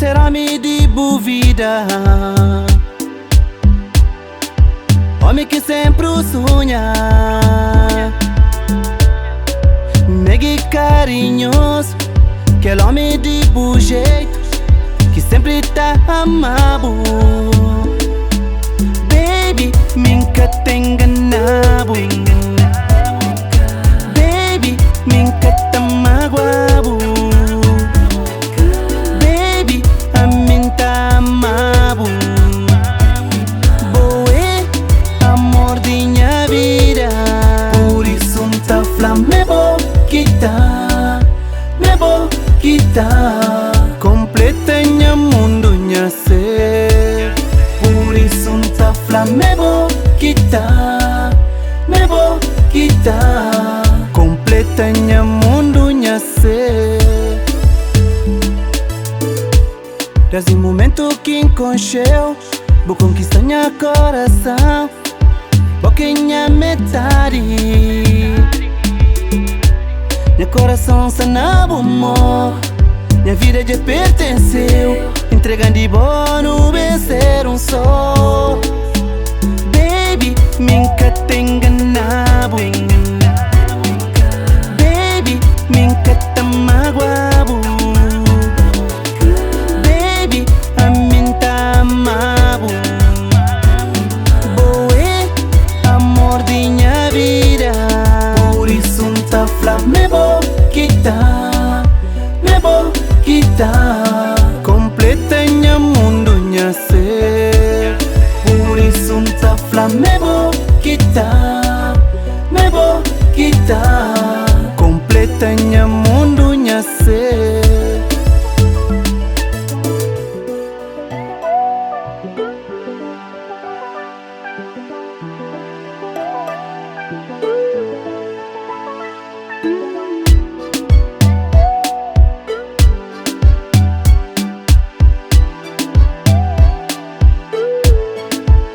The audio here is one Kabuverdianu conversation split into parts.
Ser omi di bu vida. Omi ki senpri u sunha. Negi karinhosu. Kel omi di bu jeitu. Ki senpri ta ama-bu. Baby, mi N ka ta ingana-bu. Baby, mi N ka ta magua-bu. Baby, ami N ta ama-bu. Bo é amor di nha vida. Pur isu N ta fla m'é bo ki ta, m'é bo ki ta konpleta nha mundu, nha ser. Pur isu N ta fla m'é bo ki ta, m'é bo ki ta konpleta nha mundu, nha ser. Desdi mumentu ki N konxe-u, bu konkista nha korason. Bo ki é nha metadi. Nha korason sta na bu mô. Nha vida dja pertense-u. Intregan di bo nu ben ser un sô. Baby, mi N ka ta ingana-bu. Baby, mi N ka ta magua-bu. Baby, ami N ta ama-bu. Bo é amor di nha vida. Pur isu N ta fla m'é bo ki ta, m'é bo ki ta konpleta nha mundu, nha ser. Pur isu N ta fla m'é bo ki ta, m'é bo ki ta konpleta nha mundu, nha ser.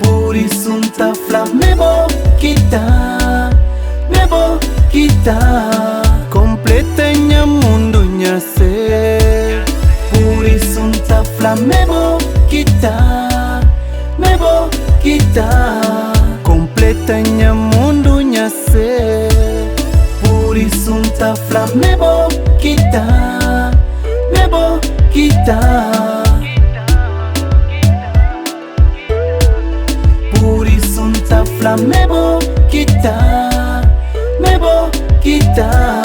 Pur isu N ta fla m'é bo ki ta, m'é bo ki ta konpleta nha mundu, nha ser. Pur isu N ta fla m'é bo ki ta, m'é bo ki ta konpleta nha mundu, nha ser. Pur isu N ta fla m'é bo ki ta, m'é bo ki ta. Pur isu N ta fla m'é bo ki ta, m'é bo ki ta.